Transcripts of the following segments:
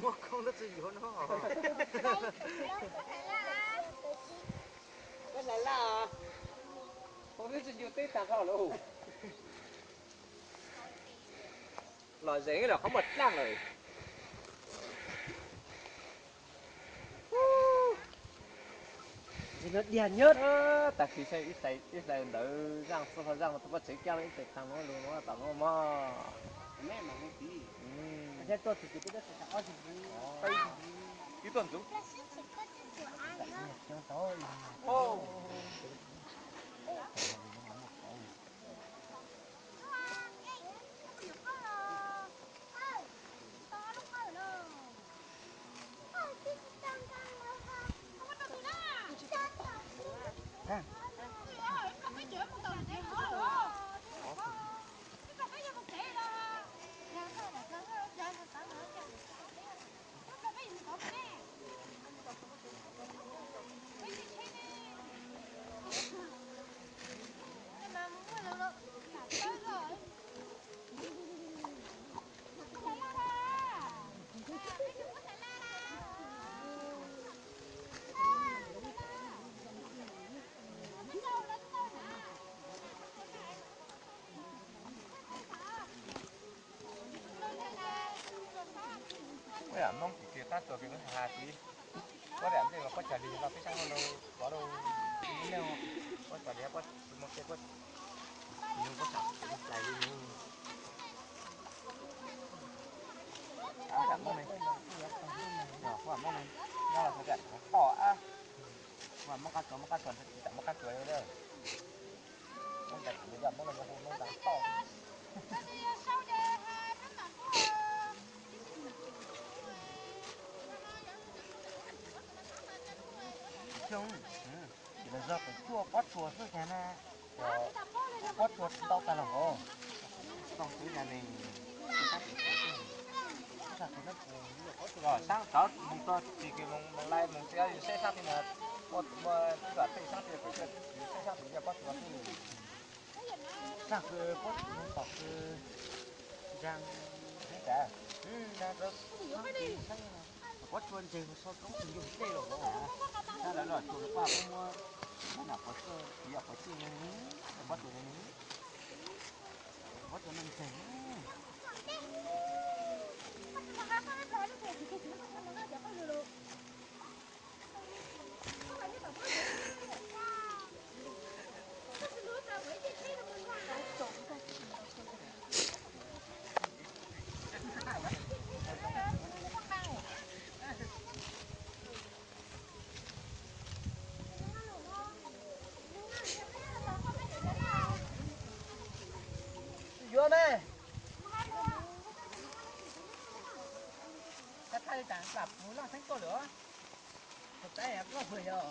Muab koob tab tsi yuav no. Hlais laj, hlais laj, hlais laj. Los zeeg los qhov muag dlaaj lawm. Ntsis no diag nyab. Tag kis saib ib hlais ntawd zaaj txuj hlo zaaj no tus poj tsev kiag ib tes taag no lug no tom no mog. Ib tuaj ntxuv. Muab yam Hmoob kis kis qab tuag kis lub ha ha xwb. Puab yam ntej mas puab cog li no peb saib no, puab cog li puab tsis muaj kiag, puab tsis yog puab tsis hlais li no. Puab yam Hmoob ne, puab yam Hmoob ne, nyob los xav tias toj ab, puab yam Hmoob qab tsuas, Hmoob qab tsuas, tsis tas Hmoob qab tsuas li. Xyoo, ces lawv zog pem cuaj pob tsuas xwb cas na. Pob tsuas ntau tag los hov. Tau xwb cas ne. Saab tod mus txog txij kis moos, moos lais moos txiv yus saib saab tod na. Muaj muaj tib lam tej saab tod pem cuaj, yus saib saab tod yog pob tsuas xwb. Saab kws pob tsuas tom kws ntsaa, pob tsuas ntseeg so koob tsis yug tej los hov. Saab lawv los tsuas paj muab, muab nam qhuav tsuj, yog qhuav tsuj ne, pob tsuas ne, pob tsuas no ntseeg. Yuav me, thaij li tas plam puv loj theeb tuaj lawm.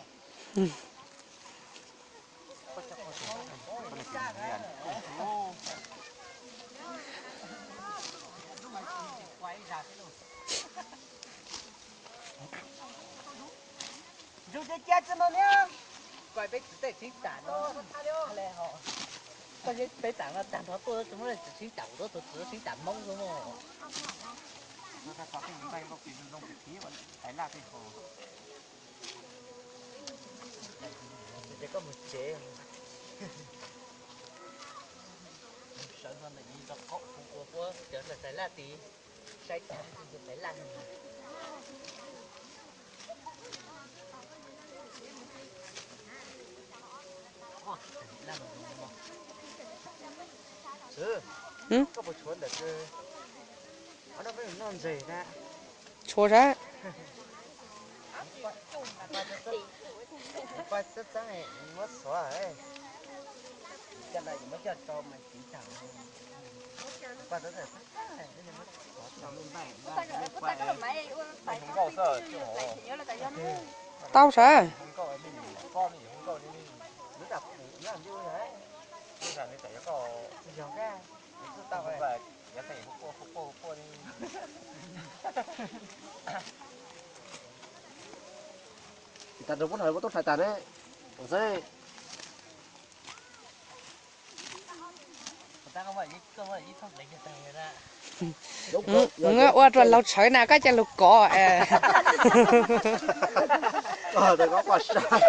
Zus cia cia tsi mus niab. Koj peb txiv tej tseeb tam no. Koj peb tam no tag nrho tuaj tsi muaj leej twg tseeb tam kuv tuab tug txiv tseeb tam Hmoob xwb mog. Ces koj mus tsev. Sawv no ntawm yus rau qaum ua puab cov hlais laj tid, saib hlais laj. Koj puas tshuav ntawm kws, qhov no peb noj ntseg na. Tshuav sab. Paj txeeb txeeb muab xuav, coj no yus muab coj rau mas txiv tag. Paj txeeb txeeb, tau sab. Tsis tas nrog puab hais puab tub hais tas ne. Ua rua laug tshawv na koj ca lug kov.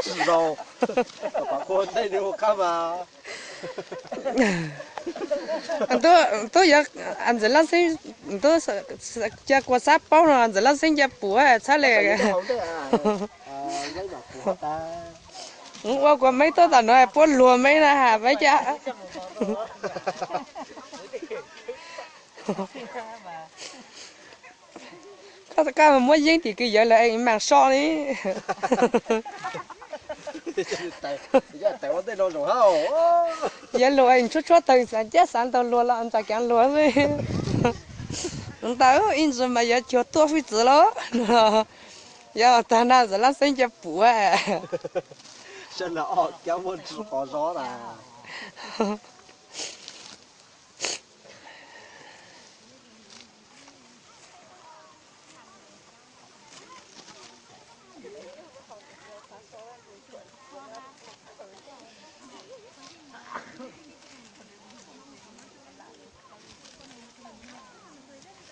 Tsis zoo, pab kuv ntej nws ua qab mas. Tub yuav, Ntxawm Laj Xeeb, tub ca kuas xab paub no Ntxawm Laj Xeeb ca pum txhab le. Ua kuas meb tuaj tom no puab luag meb na ha meb ca. Koj muab yeeb tim kws yawg lawm es maam soj li. Yawg luag es tshuab tshuab taws xav cab xav ntaug luag los ntxhais kaav luag xwb. Ntawd ib ntsis mas yuav cuag tuaj fwj txwv los. Yog tag na Ntxawm Laj Xeeb ca pum. Sab na ob cab muaj tsw qhov zov na.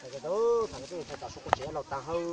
Thaum kws tub thaum kws tub thaum tom su kuv tsev laug taag hawb.